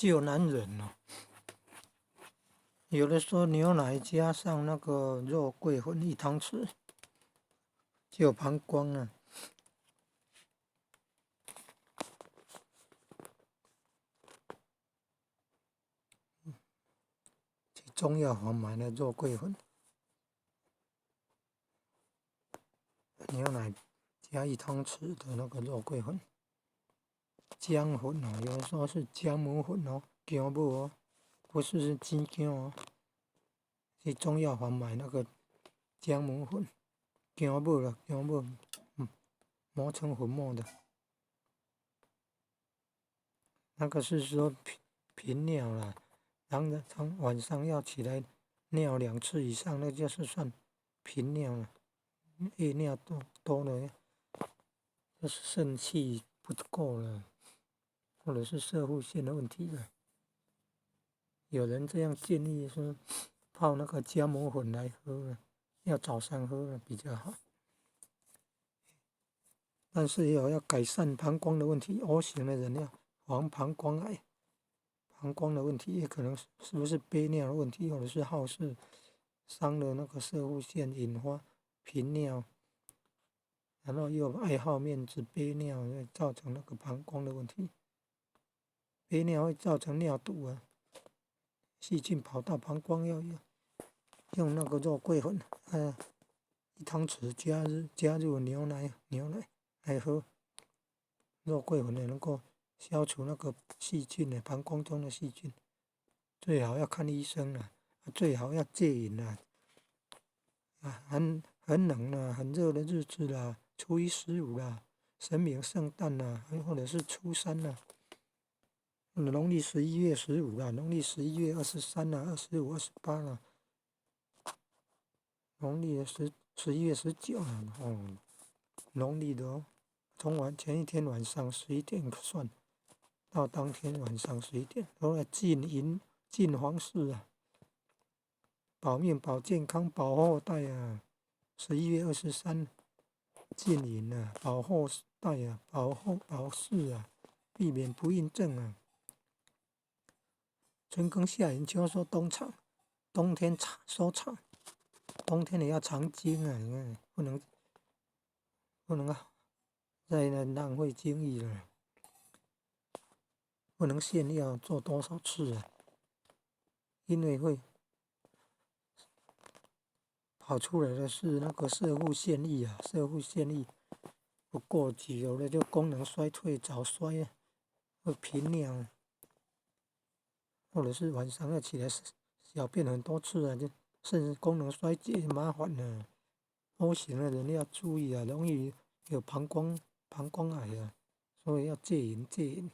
救男人哦。有的說牛奶加上那個肉桂粉一湯匙，救膀胱啊。去中藥房買的肉桂粉，牛奶加一湯匙的那個肉桂粉，薑粉哦，有人說是薑母粉哦，薑母哦。不是是雞薑哦，去中藥房買那個薑母粉，薑母了，薑母，磨成粉末的。那個是說頻尿啦，然後從晚上要起來尿兩次以上，那就是算頻尿了。夜尿多多了，就是腎氣不夠了，或者是攝護腺的問題了。有人這樣建議說，泡那個薑母粉來喝，要早上喝比較好。但是也有要改善膀胱的問題，O 型的人要防膀胱癌，膀胱的問題也可能是不是憋尿的問題，或者是好色傷了那個攝護腺，引發頻尿，然後又愛好面子憋尿，造成那個膀胱的問題。憋尿會造成尿毒啊。細菌跑到膀胱，要用那個肉桂粉，一湯匙加入牛奶來喝，肉桂粉也能夠消除那個細菌的膀胱中的細菌。最好要看醫生啊，最好要戒飲啊，啊，很冷啊，很熱的日子啦，初一十五啦，神明聖誕啦，或者是初三啦。農曆11月15啦，農曆11月23啦，25、28啦，農曆的11月19啦，哦，農曆的哦，從前一天晚上十一點算，到當天晚上十一點，都要禁飲、禁房事啊，保命、保健康、保後代啊！11月23，禁飲啊，保後代啊，保後保世啊，避免不孕症啊。春耕夏耘秋收冬藏，冬天藏收藏，冬天也要藏精啊！你看，不能啊，再那浪費精液了，不能炫耀做多少次啊，因為會跑出來的是那個攝護腺液啊，攝護腺液不夠久了就功能衰退早衰啊，會頻尿。或者是晚上要起來小便很多次啊，就腎功能衰竭麻煩了。O 型的人要注意啊，容易有膀胱癌啊，所以要戒飲戒飲。